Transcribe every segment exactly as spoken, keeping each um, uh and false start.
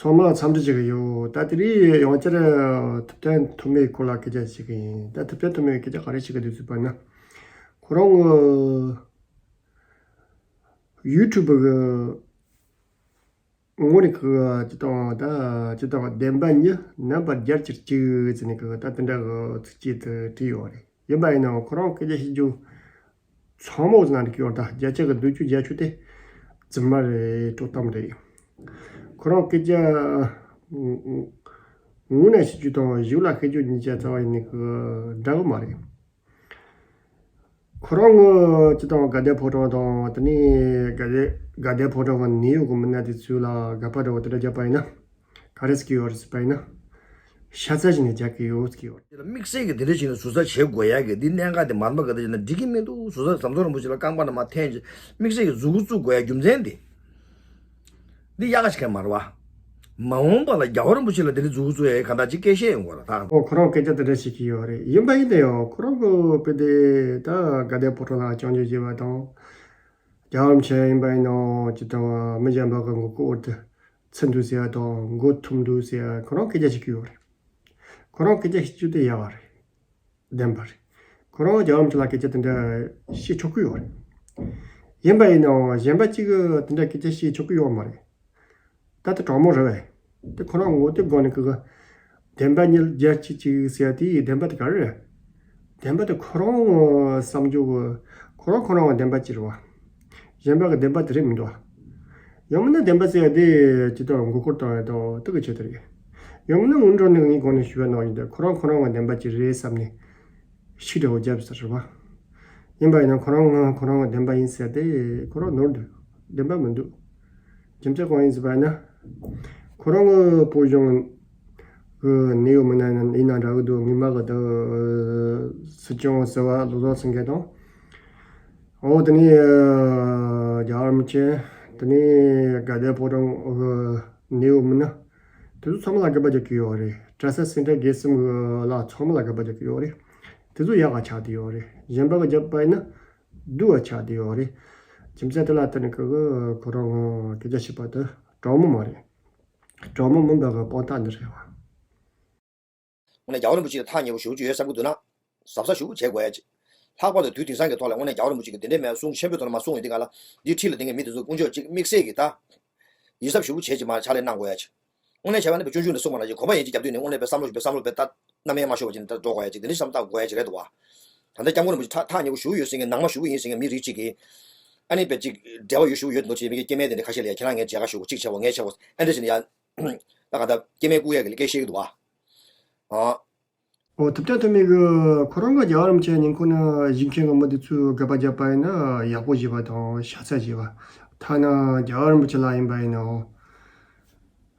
ཚང་མ་ལ་འཚམས་འདྲི་ཞུ་གི་ཡོད། ད་དེ་རིང་ཡང་བསྐྱར་ཐུབ་བསྟན་ཐོགས་མེད་སྐོར་ལ་སྐད་ཆ་བཤད་གི་ཡིན། ད་ཐུབ་བསྟན་ཐོགས་མེད་སྐད་ཆ་ག་རེ་བཤད་གི་འདུག་ཟེར་བ་ན། ཁོ་རང་གི་ཡུ་ཊུབ་གི་ངོ་ནས་གི་ཅི་དང་ད་ཅི་དང་བདེན་པ་གཉིས་རྣམ་པར་རྒྱལ་གྱུར་ཅིག་ཟེར་ནས་གི་ད་དེ་འདྲ་གི་ཚིགས་བཅད་དེ་བྲིས་ཡོད་རེད། ཡིན་པ་ཡིན་ནའང་ཁོ་རང་སྐད་ཆ་བཤད་རྒྱུ་ཚང་མ་འོ་ཟེར་ན་འགྲིག་གི་ཡོད། ད་བརྒྱ་ཆ་གི་བདུན་ཅུ་བརྒྱད་ཅུ་དེ་རྫུན་མ་རེད། དཀྲོག་གཏམ་རེད། ཁོ་རང་སྐད་ཆ་ངོ་ནས་བཤད་རྒྱུ་དང་གཞུག་ལ་བཤད་རྒྱུ་གཉིས་ཆ་རྩ་བ་ཡིན་ནི་གི་འདྲ་གི་མ་རེད། ཁོ་རང་ངོ་ཅི་དང་དགའ་ལྡན་ཕོ་བྲང་དང་དེ་ནས་དགའ་ལྡན་དགའ་ལྡན་ཕོ་བྲང་གི་ནེའུ་གི་མི་སྣ་དེ་ཚོ་ལ་དགག་པ་འདྲ་བོ་དེ་འདྲ་བརྒྱབ་པ་ཡིན་ན། ག་རེ་ཟེར་གི་ཡོད་རེད་ཟེར་བ་ཡིན་ན། ཤ་ཚ་བྱས་ནས་རྒྱག་གི་ཡོད་ཟེར་གི་ཡོད་རེད། དེ་ལ་དམིགས་བསལ་གྱི་དེ་འདྲ་བྱས་ནས་ཟུར་ཟ་བྱེད་དགོས་ཡ་གི་འདི་གནད་འགག་དེ་མར་མ་ག་དེ་བྱས་ན་འགྲིག་གི་མི་འདུག་ཟུར་ཟ་ཟམ་གདོང་རིན་པོ་ཆེ་ལ་རྐང་པ་ན་མ་འཐེན་ཅིག་དམིགས་བསལ་གྱི་མཛུབ་གུ་བཙུགས་དགོས་ཡ་རྒྱུ་མཚན་དེ། འདི་ཡག་ག་ཞིག་མ་རེད་བ། མ་འོངས་པ་ལ་རྒྱལ་བ་རིན་པོ་ཆེ་ལ་དེ་འདྲ་མཛུབ་གུ་བཙུགས་ཡ་གང་ལྟར་ཅིག་སྐད་བཤད་ཡོང་གི་རེད་ད། ཨོ་ཁོ་རང་སྐད་ཆ་དེ་འདྲ་བཤད་ཀྱི་ཡོད་རེད། ཡིན་པ་ཡིན་ད་ཡང་ཁོ་རང་གི་དཔེ་དེ་ད་དགའ་ལྡན་ཕོ་བྲང་ལ་སྐྱོན་བརྗོད་བྱས་པ་དང་། རྒྱལ་བ་རིན་པོ་ཆེ་ཡིན་པ་ཡིན་ནའང་ཅི་ལྟ་བ་མི་གཞན་པ་གི་མགོ་སྐོར་དུ་ཚུད་འདུག་ཟེར་ཡ་དང་མགོ་འཐོམས་འདུག་ཟེར་ཡ་ཁོ་རང་སྐད་ཆ་བཤད་ཀྱི་ཡོད་རེད། ཁོ་རང་སྐད་ཆ་བཤད་རྒྱུ་དེ་ཡག་པ་རེད། བདེན་པ་རེད། ཁོ་རང་རྒྱལ་བ་རིན་པོ་ཆེ་ལ་སྐད་ཆ་དེ་འདྲ་བཤད་ཆོག་གི་ཡོད་རེད། ཡིན་པ་ཡིན་ནའང་གཞན་པ་གཅིག་གིས་དེ་འདྲ་སྐད་ཆ་བཤད་ཆོག་གི་ཡོད་མ་རེད། ད་ལྟ་དྲང་མོ་རེད་བས། དེ་ཁོ་རང་ངོ་དེབ་སྒང་ནས་གི་གི་བདེན་པ་གཉིས་རྒྱལ་གཅིག་གཅིག་ཟེར་ཡ་དེ་བདེན་པ་དེ་ག་རེ་རེད། བདེན་པ་དེ་ཁོ་རང་བསམ་རྒྱུ་གི་ཁོ་རང་ཁོ་རང་བདེན་པ་གཅིག་རེད་བ། གཞན་པ་གི་བདེན་པ་དེ་རེད་མི་འདུག་བ། ཡང་མིན་ན་བདེན་པ་ཟེར་ཡ་དེ་ཇི་ལྟར་མགོ་སྐོར་བཏང་ཡ་དང་དེ་གི་ཆེད་དུ་རེད། ཡང་མིན་ན་སྔོན་འགྲོ་ནས་ངའི་སྒང་ནས་ཞུ་བ་ནང་བཞིན་དུ་ཁོ་རང་ཁོ་རང་གི་བདེན་པ་གཅིག་རེད་བསམ་ནས་ཤིག་འདྲ་བོ་བརྒྱབ་ས་རེད་བ། ཡིན་པ་ཡིན་ན་ཁོ་རང་ང་ཁོ་རང་གི་བདེན་པ་ཡིན་ཟེར་ཏེ་ཁོ་རང་ནོར་འདུག་བདེན་པ་མི་འདུག་རྒྱུ་མཚན་གང་ཡིན་ཟེར་བ་ཡིན་ན། ཁོ་རང་གི་བོད་གཞུང་གི་ནེའུ་མི་སྣ་ཡིན་ན་འདྲ་གི་འདུག་ངའི་མ་གི་ད་སྲིད་སྐྱོང་ཟེར་བ་བློ་བཟང་སེང་གེ་དང་། འོ་དེ་ནས་རྒྱལ་བ་རིན་པོ་ཆེ། དེ་ནས་དགའ་ལྡན་ཕོ་བྲང་གི་ནེའུ་མི་སྣ། དེ་ཚོ་ཚང་མ་ལ་དགག་པ་རྒྱག་གི་ཡོད་རེད། གྲྭ་ས་སེ་འབྲས་དགེ་གསུམ་གི་ལ་ཚང་མ་ལ་དགག་པ་རྒྱག་གི་ཡོད་རེད། དེ་ཚོ་ཡག་ག་ཆགས་བསྡད་ཡོད་རེད། གཞན་པ་གི་རྒྱབ་པ་ཡིན་ན་སྡུག་ག་ཆགས་བསྡད་ཡོད་རེད། རྒྱུ་མཚན་དེ་ལ་བརྟེན་ནས་ཁོ་གི་ཁོ་རང་སྐད་ཆ་བཤད་པ་དེ་དྲང་མོ་མ་རེད། དྲང་མོ་མིན་པ་གི་དཔང་རྟགས་འདི་རེད་བ། དངོས་གནས་རྒྱལ་བ་རིན་པོ་ཆེ་ལ་ཐག་ཉེ་པོ་ཞེ་པོ་ཅིག་ཡོད་བསམ་གྱི་འདུག་ན། གཟབ་གཟབ་ཞེ་པོ་བྱེད་དགོས་ཡ་ཅིག་ལྷག་པར་དུ་དུས་དེང་སང་གི་ཐོག་ལ་དངོས་གནས་རྒྱལ་བ་རིན་པོ་ཆེ་གི་དེ་འདྲའི་མེད་གསུང་ཆེན་པོའི་ཐོག་ནས་མ་གསུང་ཡོང་དུས་སྒང་ལ། འདིའི་འཁྲིས་ལ་བསྡད་མཁན་མི་དེ་ཚོ་དཀོན་མཆོག་ཅིག་དམིགས་བསལ་གྱི་ད། ཡིད་གཟབ་ཞེ་པོ་བྱེད་ཅིག་མ་ཕྱག་ལས་གནང་དགོས་ཡ་ཅིག་དངོས་གནས་བྱས་པ་ན་དཔེ་སྤྱོད་འཇུག་ནས་གསུངས་པ་ནང་བཞིན་གོམ་པ་ཡན་ཆད་རྒྱབ་དུས་ནས་དངོས་གནས་དཔེ་བསམ་བློ་དཔེ་བསམ་བློ་དཔེ་ད་རྣམ་གཡེང་མ་ཤོར་བ་ཅིག་ནས་ད་འགྲོ་དགོས་ཡ་ཅིག་དེ་འདྲའི་བསམ་བཏང་དགོས་ཡ་ཅིག་རེད་འདུག་བ། ད་ལྟ་སྐྱབས་མགོན་རིན་པོ་ཆེ་ཐག་ཐག་ཉེ་པོ་ཞེ་པོ་ཡོད་ཟེར་མཁན་ནང་མ་ཞེ་པོ་ཡིན་ཟེར་མཁན་མི་རིགས་གཅིག་གིས། ཨ་ནི་དཔེ་ཅིག་འབྲེལ་བ་ཡོད་ཞེ་པོ་ཡོད་འདུག་ཅེས་མི་གི་སྐྱེ་དམན་དེ་འདྲ་ཁ་ཤས་ལ་ཡ་ཁྱེད་རང་ངས་མཇལ་ཁ་ཞུ་དགོས་གཅིག་བྱས་པ་ངས་བྱས་པ་ཨ་འདྲ་བྱས་ནས་ཡ། ད་ག་ད་སྐྱེ་དམན་བཀུག་ཡ་གི་སྐད་བཤད་གི་འདུག་བ། ཨ། ཨོ་ཐུབ་བསྟན་ཐོགས་མེད་གི་ཁོ་རང་གི་རྒྱལ་བ་རིན་པོ་ཆེ་ཉིན་གུང་ན་བཞུགས་མཁན་གི་མི་དེ་ཚོས་དགག་པ་བརྒྱབ་པ་ཡིན་ན་ཡག་པོ་བྱས་པ་དང་ཤ་ཚ་བྱས་པ། ཐ་ན་རྒྱལ་བ་རིན་པོ་ཆེ་ལ་ཡིན་པ་ཡིན་ནའང་།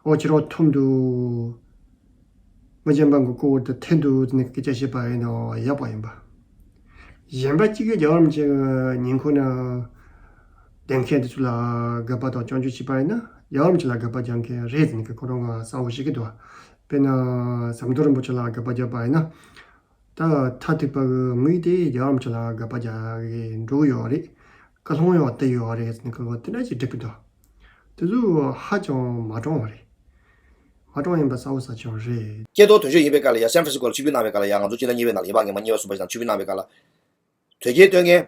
ཨོ་ཁྱེད་རང་འཐོམས་འདུག་མི་གཞན་པ་གི་མགོ་སྐོར་དུ་འཐེན་འདུག་ནས་སྐད་ཆ་བཤད་པ་ཡིན་ནའང་ཡག་པ་ཡིན་པ། གཞན་པ་གཅིག་གིས་རྒྱལ་བ་རིན་པོ་ཆེ་གི་ཉིན་གུང་ན་བསྡད་མཁན་དེ་ཚོ་ལ་དགག་པ་དང་སྐྱོན་བརྗོད་བྱས་པ་ཡིན་ན་རྒྱལ་བ་རིན་པོ་ཆེ་ལ་དགག་པ་རྒྱག་མཁན་རེད་ཟེར་ནས་ཁོ་རང་གིས་གསལ་པོ་བཤད་ཀྱི་འདུག་དཔེར་ན་ཟམ་གདོང་རིན་པོ་ཆེ་ལ་དགག་པ་བརྒྱབ་པ་ཡིན་ན། ད་མཐའ་ཐུག་པ་གི་མི་དེ་རྒྱལ་བ་རིན་པོ་ཆེ་ལ་དགག་པ་རྒྱག་གི་འགྲོ་གི་ཡོད་རེད། སྐུལ་སློང་ཡང་བཏང་ཡོད་རེད་ཟེར་ནས་ཁོ་དེ་འདྲ་ཞིག་འགྲིག་གི་འདུག་དེ་ཚོ་ཧ་ཅང་མ་དྲང་བ་རེད། མ་དྲང་ཡིན་པ་གསལ་པོ་གསལ་རྐྱང་རེད། ཀྱེ་ཏོ་དོན་གཅོད་ཡིན་པའི་སྐབས་ལ་ཡ་སན་ཧྥ་རན་སི་ཀོ་ལ་ཆིབས་བསྒྱུར་གནང་བའི་སྐབས་ལ་ཡ་ང་ཚོ་སྤྱི་ཟླ་གཉིས་པའི་ནང་ལ་ཡིན་པ་ངས་མ་གཉིས་པ་གསུམ་པ་ཞིག་དང་ཆིབས་བསྒྱུར་གནང་བའི་སྐབས་ལ། དོལ་རྒྱལ་སྟོན་མཁན།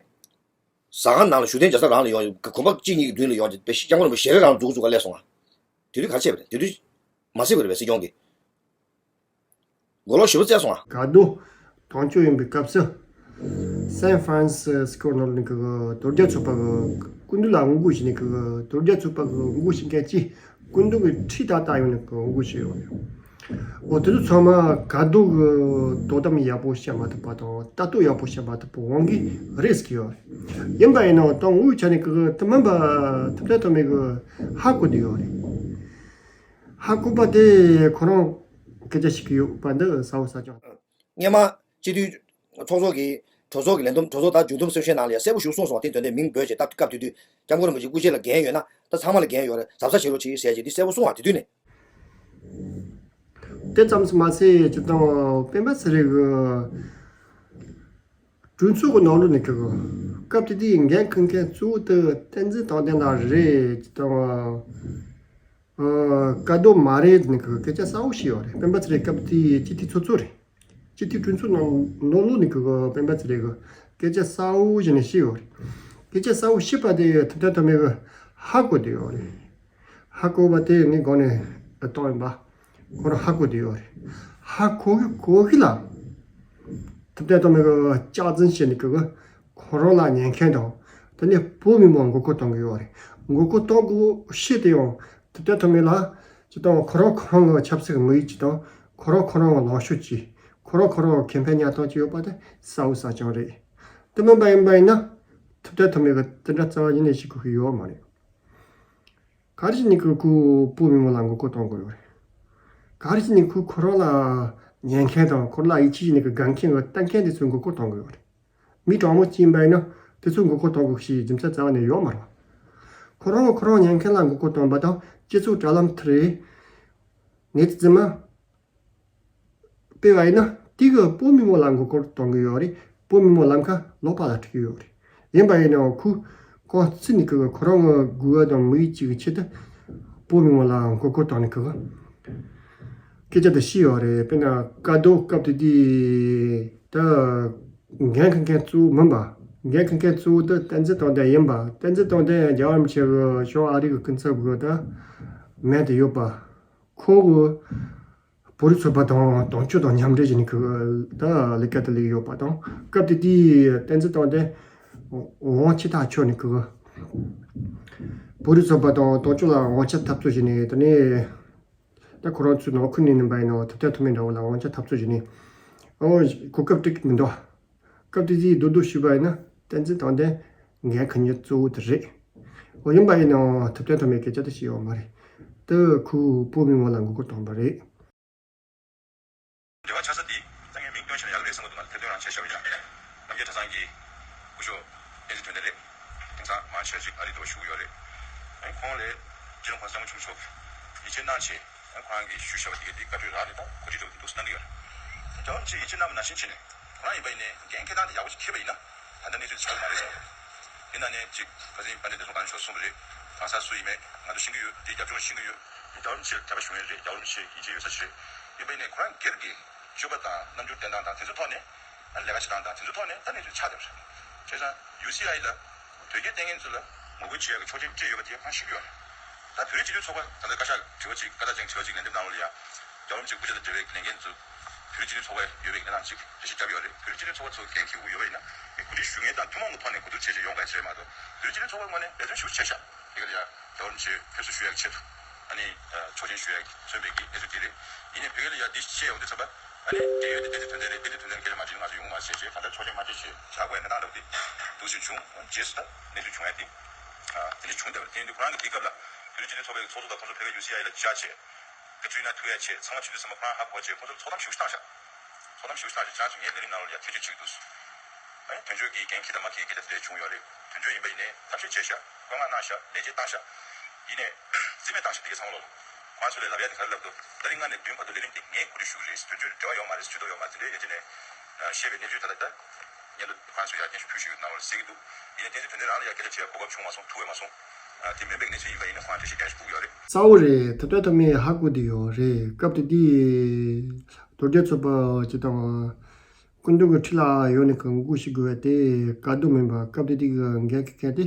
ཟ་ཁང་ནང་ལ་བཞུགས་གདན་རྒྱལ་ས་རང་ལ་ཡོང་གོམ་པ་གཅིག་གཉིས་ཀྱི་མདུན་ལ་ཡོང་སྐྱབས་མགོན་རིན་པོ་ཆེ་ཞལ་རས་རང་འཛུགས་འཛུགས་ག་སླེབས་སོང་ང་། དེ་དུས་ག་རེ་བྱས་པ་རེད་དེ་དུས། མ་གསལ་བ་རེད་པས་སྲིད་སྐྱོང་གིས། མགོ་ལོག་ཞེ་པོ་བཙལ་སོང་ང་། ག་དུས་དོན་གཅོད་ཡིན་པའི་སྐབས་སུ། སན་ཧྥ་རན་སི་སི་ཀོ་ནང་ལ་གི་དོལ་རྒྱལ་ཚོགས་པ་གི་སྐུ་མདུན་ལ་ངོ་རྒོལ་བྱས་ནས་གི་དོལ་རྒྱལ་ཚོགས་པ་གི་ངོ་རྒོལ་བྱེད་མཁན་གྱིས་སྐུ་མདུན་གྱི་ཁྲི་ཏག་ཏག་ཡོང་ནས་གི་ངོ་རྒོལ་བྱས་ཡོད་རེད། འོ་དེ་ཚོ་ཚང་མ་ག་དུས་གི་དོ་དམ་ཡག་པོ་བྱེད་མ་ཐུབ་པ་དང་ལྟ་རྟོག་ཡག་པོ་བྱེད་མ་ཐུབ་པའི་དབང་གིས་རེད་ཟེར་གི་ཡོད་རེད། ཡིན་པ་ཡིན་ནའང་ད་དངོས་ཡོད་ཆ་ནས་གི་དེ་མིན་པ་ཐུབ་བསྟན་ཐོགས་མེད་གི་ཧ་གོ་བསྡད་ཡོད་རེད། ཧ་གོ་བ་དེ་ཁོ་རང་སྐད་ཆ་བཤད་ཀྱི་ཡོད་པ་འདི་གསལ་པོ་གསལ་རྐྱང་། སྔོན་མ་སྤྱི་འཐུས་ཚོགས་གཙོ་གིས་གྲོས་ཚོགས་ཀྱི་ལས་བསྡོམས་གྲོས་ཚོགས་དང་མཇུག་བསྡོམས་གསུང་བཤད་ནང་ལ་ཡང་གསལ་པོ་ཞིག་གསུངས་སོང་བ། དེ་དོན་དེ་མིང་འབོད་བྱས་སྟབས་སྐབས་དེ་དུས་སྐྱབས་མགོན་རིན་པོ་ཆེ་སྐུ་ཕྱྭ་ལ་འགན་ཡོད་ན་ད་ཚང་མ་ལ་འགན་ཡོད་རེད། གཟབ་གཟབ་བྱེད་རོགས་གྱིས་ཟེར་ཅིག་འདི་གསལ་པོ་གསུངས་བ་དེ་དུས་ནས། དེ་ཙམ་མ་ཟད་སྤྱིར་བཏང་སྤེན་པ་ཚེ་རིང་གི་གྲོས་ཚོགས་ཀྱི་ནང་ལོགས་ནས་ཁག་གི་སྐབས་དེ་དུས་འགན་འཁུར་མཁན་གཙོ་བོ་དེ་བསྟན་འཛིན་དར་ལྡན་ལགས་རེད་ཅེས་དང་ ཨ། བཀའ་བསྡུ་མ་རེད་ནི་གི་སྐད་ཆ་གསལ་བོ་བཤད་ཡོད་རེད། སྤེན་པ་ཚེ་རིང་སྐབས་དེའི་སྤྱི་འཐུས་ཚོགས་གཙོ་རེད། སྤྱི་འཐུས་གྲོས་ཚོགས་ནང་ནང་ལོགས་ནས་གི་སྤེན་པ་ཚེ་རིང་གི་སྐད་ཆ་གསལ་བོ་བྱས་ནས་བཤད་ཡོད་རེད། སྐད་ཆ་གསལ་བོ་བཤད་པ་དེ་ཐུབ་བསྟན་ཐོགས་མེད་གི་ཧ་གོ་བསྡད་ཡོད་རེད། ཧ་གོ་བ་དེ་ངས་གོང་ནས་བཏང་ཡིན་པ། ཁོ་རང་ཧ་གོ་བསྡད་ཡོད་རེད། ཧ་གོ་གི་གོ་གི་ལ། ཐུབ་བསྟན་ཐོགས་མེད་གི་སྐྱག་རྫུན་བཤད་ནས་གི་ཁོ་རང་ལ་ཉན་མཁན་དང་། དེ་ནས་བོད་མི་མང་མགོ་སྐོར་གཏོང་གི་ཡོད་རེད། མགོ་སྐོར་གཏོང་དགོས་བཤད་དེ་ཡང་ཐུབ་བསྟན་ཐོགས་མེད་ལ། ཅི་དང་ཁོ་རང་ཁོ་རང་གི་ཆབ་སྲིད་ཀྱི་དམིགས་ཡུལ་ཅི་དང་། ཁོ་རང་ཁོ་རང་གི་ལངས་ཕྱོགས་ཅི། ཁོ་རང་ཁོ་རང་གི་ཁེ་ཕན་གཉའ་གཏོང་ཅི་ཡོད་པ་དེ་གསལ་བོ་གསལ་རྐྱང་རེད། དེ་མིན་པ་ཡིན་པ་ཡིན་ན། ཐུབ་བསྟན་ཐོགས་མེད་ཀྱིས་དེ་འདྲ་རྩ་བ་ཉིད་ནས་བཤད་དགོས་ཀྱི་ཡོད་མ་རེད། ག་རེ་བྱས་ནས་ཁོས་ཁོ་བོད་མི་མང་ལ་མགོ་སྐོར་གཏོང་དགོས་ཡོད་རེད། ག་རེ་བྱས་ནས་ཁོས་ཁོ་རང་ལ་ཉན་མཁན་དང་ཁོ་ལ་ཡིད་ཆེས་བྱས་ནས་ཀྱི་དགའ་མཁན་གྱི་ལྟ་མཁན་དེ་ཚོའི་མགོ་སྐོར་གཏོང་དགོས་ཡོད་རེད། མི་དྲང་མོ་གཅིག་ཡིན་པ་ཡིན་ན་དེ་ཚོའི་མགོ་སྐོར་གཏོང་དགོས་ཞེས་རྒྱུ་མཚན་རྩ་བ་ནས་ཡོད་མ་རེད། ཁོ་རང་གིས་ཁོ་རང་ཉན་མཁན་ལ་མགོ་སྐོར་གཏོང་བ་དང་སྤྱི་ཚོགས་དྲ་ལམ་དེར་ངས་དེ་རྫུན་མ་སྤེལ་བ་ཡིན་ན་དེ་གིས་བོད་མི་མང་ལ་མགོ་སྐོར་གཏོང་གི་ཡོད་རེད། བོད་མི་མང་ལམ་ཁ་ལོག་པ་ལ་ཁྲིད་ཀྱི་ཡོད་རེད། ཡིན་པ་ཡིན་ནའང་ཁོས་ཁོང་ཚིག་ནས་ཀྱི་ཁོ་རང་གི་དགོས་པ་དང་དམིགས་ཡུལ་གཅིག་གི་ཆེད་དུ་བོད་མི་མང་ལ་མགོ་སྐོར་བཏང་ནས་ཀྱི་སྐད་ཆ་དེ་བཤད་ཡོད་རེད། དཔེར་ན་བཀའ་བསྡུ་སྐབས་དེ་དུས་ད་འགན་འཁུར་མཁན་གཙོ་བོ་མིན་པ། འགན་འཁུར་མཁན་གཙོ་བོ་དེ་བསྟན་འཛིན་དོན་ལྡན་ཡིན་པ། བསྟན་འཛིན་དོན་ལྡན་རྒྱལ་བ་རིན་པོ་ཆེ་གི་ཤོག་ཨ་རི་གི་སྐུ་ཚབ་གི་ད་མིང་དེ་ཡོད་པ། ཁོ་གི་བོད་རིགས་ཚོགས་པ་དང་དོན་གཅོད་དང་མཉམ་འབྲེལ་བྱས་ནས་ཀྱི་ད་ལས་ཀ་དེ་ལས་ཡོད་པ་དང་། སྐབས་དེ་དུས་བསྟན་འཛིན་དོན་ལྡན་དབང་ཆེ་ཐག་ཆོད་ནས་ཀྱི་བོད་རིགས་ཚོགས་པ་དང་དོན་གཅོད་ལ་དབང་ཆ་འཐབ་རྩོད་བྱས་ནས། དེ་ནས་ད་ཁོ་རང་ཚོའི་ནང་ཁུལ་ནས་ནི་པ་ཡིན་ནའང་ཐུབ་བསྟན་ཐོགས་མེད་འདྲ་བོ་ལ་དབང་ཆ་འཐབ་རྩོད་བྱས་ནས། ཨོ། གོ་སྐབས་སྤྲད་ཀྱི་མི་འདུག་སྐབས་དེ་དུས་མདོར་བསྡུས་ཞུས་པ་ཡིན་ན་བསྟན་འཛིན་དོན་ལྡན་འགན་འཁུར་མཁན་གཙོ་བོ་དེ་རེད། འོ། ཡིན་པ་ཡིན་ནའང་ཐུབ་བསྟན་ཐོགས་མེད་སྐད་ཆ་དེ་བཤད་ཡོད་མ་རེད། དེ་ཁོས་བོད་མི་མང་ལ་མགོ་སྐོར་བཏང་བ་རེད། འབྲེལ་བ་ཆགས་ས་དེ་ད་ངས་མིང་བཏོན་བྱས་ན་ཡག་རེད་བསམ་གྱི་འདུག་ང་ལ་ཐེར་འདོན་རང་བྱས་བཞག་པ་ཡིན་ན། རྣམ་རྒྱལ་གྲྭ་ཚང་གི་སྐུ་ཞབས་བསྟན་འཛིན་དོན་ལྡན་རེད། དེང་སང་མང་ཆེ་ཞིག་ཨ་རི་དུ་བཞུགས་ཡོད་རེད། ཨ་ནི་ཁོང་ལ་སྤྱི་ནོར་གོང་ས་སྐྱབས་མགོན་ཆེན་པོ་མཆོག་གིས་ཡིད་ཆེས་གནང་བྱས། ཨ་ནི་ཁོ་རང་གིས་ཞུས་བཞག་པ་དེ་གའི་དེ་བཀའ་འཁྲོལ་རག་ནས་ད་གོ་སྒྲིག་འགྲོ་གི་འདུག་བསམ་གྱི་ཡོད་རེད། རྒྱལ་བ་རིན་པོ་ཆེས་ཡིད་ཆེས་གནང་བ་ནང་བཞིན་བྱས་ནས་ཁོ་རང་ཡིན་པ་ཡིན་ནའི་འགན་འཁྱེར་སྟངས་དེ་ཡག་པོ་ཞིག་འཁྱེར་བ་ཡིན་ན་ད་ལྟ་གནས་ཚུལ་ཆགས་ཀྱི་མ་རེད་བསམ་གྱི་འདུག་ཡིན་ན་ནས་ཅིག་ཁ་སང་དཔལ་ལྡན་བདེ་སྲུང་བཀའ་བློན་མཆོག་གསུངས་པ་རེད། གང་ཟག་སུ་ཡིན་མེད་ང་ཚོ་ཤེས་ཀྱི་ཡོད། དེའི་རྒྱབ་ལྗོངས་ཤེས་ཀྱི་ཡོད། རྒྱལ་བ་རིན་པོ་ཆེ་དད་པ་བྱུང་ཡོད་རེད། རྒྱལ་བ་རིན་པོ་ཆེ་ཡིད་ཆེས་ཡོད་ས་ཞིག་རེད། ཡིན་པ་ཡིན་ནའི་ཁོ་རང་སྒེར་གྱི་སྤྱོད་པ་དང་རྣམ་འགྱུར་བསྟན་སྟངས་དང་དེ་ཚོའི་ཐོག་ནས། ཨ་ནི་ལས་ཀ་བྱེད་སྟངས་དང་དེ་ཚོའི་ཐོག་ནས་ད་གནས་ཚུལ་ཆགས་བསྡད་པ་རེད། བྱས་ཙང་ཡུ་སི་ཨའི་ལ་དོལ་རྒྱལ་བསྟེན་མཁན་ཚོ་ལ་ངོ་རྒོལ་བྱེད་ཡག་གི་ཆོག་མཆན་སྤྲད་ཡོད་པ་དེ་ཁོང་ཤེས་ཀྱི་ཡོད་རེད། ད་བོད་རིགས་སྤྱི་མཐུན་ཚོགས་པ་ད་ལྟ་བཀའ་ཤག་དྲི་བ་གཅིག་བཀའ་རྟགས་ཅན་དྲི་བ་གཅིག་ལན་འདེབས་གནང་བ་ལ་ཡ། རྒྱལ་བ་རིན་པོ་ཆེ་སྐུ་ཕྱྭ་དང་འབྲེལ་བའི་ལས་འགན་ཚོ་བོད་རིགས་སྤྱི་མཐུན་ཚོགས་པ་ཡོད་པའི་གནས་སྟངས་གཅིག་འགྲེལ་བཤད་བརྒྱབ་ཡོད་རེད། བོད་རིགས་སྤྱི་མཐུན་ཚོགས་པ་ཚོ་འགན་འཁྱེར་དགོས་ཡོད་པ་ཡིན་ན་གོ་སྒྲིག་ཞུ་མཁན་དང་ཐུན་མོང་གི་ཐོག་ནས་གོ་བསྡུར་བྱས་བྱས་ཡོང་བ་ཡིན་ཚོད་མ་གཏོགས་བོད་རིགས་སྤྱི་མཐུན་ཚོགས་པ་ངོས་ནས་འབད་བརྩོན་ཤུགས་ཆེ་བཞག་དེ་ག་ལ་ཡ་རྒྱལ་བ་རིན་པོ་ཆེ་ཕེབས་བསུ་ཞུ་ཡག་གི་ཆེད་དུ། ཨ་ནི་ཆོག་མཆན་ཞུ་ཡག་མཚོན་པའི་གི་གནས་ཚུལ་དེ་རེད། ཡིན་ནའི་བོད་སྐད་ལ་ཡ་འདི་བཤད་ཡོང་དུས་ཙམ་པ། ཨ་ནི་འབྲེལ་ཡོད་དེ་བསྟན་འཛིན་དོན་ལྡན་རེད། བསྟན་འཛིན་དོན་ལྡན་སྐད་ཆ་མ་དྲིས་ན་ང་ཚོ་ཡོང་མ་སྲིད་ཅེས་གང་ལྟར་ཆོག་མཆན་མ་བྲིས་ཞེས་བྱ་དགོས་ཡ་གནས་སྟངས་འདྲ་བོ་དེ་འདུག་སེ་བྱུང་། རྗེས་སུ་ད་གནས་ཚུལ་བྱུང་ཡ་དེ། ཨ་དེ་འདྲ་བྱུང་བསྡད་པ་རེད། དེ་ཡིན་དུས་ཁོ་རང་གིས་དེའི་སྐབས་ལ་བོད་རིགས་སྤྱི་མཐུན་ཚོགས་པའི་ཚོགས་གཙོ་དང་ཁོང་ཚོ་ཕ་གིར་ཡུ་སི་ཨའི་ལ་བཅར་བྱས། སྐད་ཚུལ་ན་ཐུག་ཡ་བྱས། ཚང་མ་བྱེད་དུས་ཙམ་པ་ཁོ་རང་ཧ་གོ་བྱས་ཁོང་ཚོར་ཚོགས་གཏམ་ཞེ་པོ་ཅིག་བཏང་ཤག་ཚོགས་གཏམ་ཞེ་པོ་ཅིག་བཏང་ཤག་བྱས་ཙང་ངས་ལས་རིམ་ནང་ལ་ཡ་ཐེ་བྱུས་བྱེད་ཀྱི་འདུག་ཨ་ནི་དོན་གཅོད་ཀྱིས་འགན་འཁྱེར་དང་མ་འཁྱེར་སྐད་ཆ་དེ་འདྲ་བྱུང་ཡོད་རེད། དོན་གཅོད་ཡིན་པ་ཡིན་ནའི་ཐབས་ཤེས་བྱས་ཤག་བཀའ་མངགས་གནང་ཤག་ལས་བྱེད་བཏང་ཤག་ཡིན་ནའི་རྩིས་མེད་བཏང་ཤག་དེ་གའི་ཚང་མ་ལོག་ལོ། ཁོང་ཚོ་ལ་ལབ་ཡ་དེ་ག་རེ་ལབ་འདུག་ཏ་རིག་ལྔ་ནས་བདུན་བར་དུ་ལས་རིམ་དེ་ངས་གོ་སྒྲིག་ཞུ་གི་རེད། དོན་གཅོད་འབྲེལ་བ་ཡོད་མ་རེད། ཇུས་གཏོགས་ཡོད་མ་རེད། དེ་འདྲའི་ཡ་གཅིག་ནས་བཤད་པའི་གནས་ཚུལ་ད་ལྟ་ད་སྔོན་ལ་ཁོང་ཚོ་ཡ་སྙན་ཞུ་ཕུལ་ཞུ་གི་གནང་བ་རེད་ཟེར་གྱི་འདུག་ཡིན་ནའི་བསྟན་འཛིན་དོན་ལྡན་རང་ལ་ཡ་སྐད་ཆ་དྲི་ཡ་གོ་སྐབས་བྱུང་མ་སོང་། ཐུག་ཡོད་མ་སོང་། ཨ་དེ་མིན་པའི་གནས་ཚུལ་ཡིན་པ་ཡིན་ན་ཁོང་ལ་འགྲེལ་བཤད་རྒྱག་ཞུ་ཕུལ་གྱི་ཡོད་རེད། གསལ་བོ་རེད། ཐུབ་བསྟན་ཐོགས་མེད་ཧ་གོ་བསྡད་ཡོད་རེད། སྐབས་དེ་དུས་རྡོ་རྗེ་ཚོགས་པ་སྤྱི་དང་། སྐུ་མདུན་གྱི་འཁྲིས་ལ་ཡོང་ནས་ཀྱི་མགོ་ཞིག་དགོས་པ་དེ་བཀའ་བསྡུ་མིན་པ། སྐབས་དེ་དུས་ཀྱི་འགན་འཁྱེར་མཁན་དེ་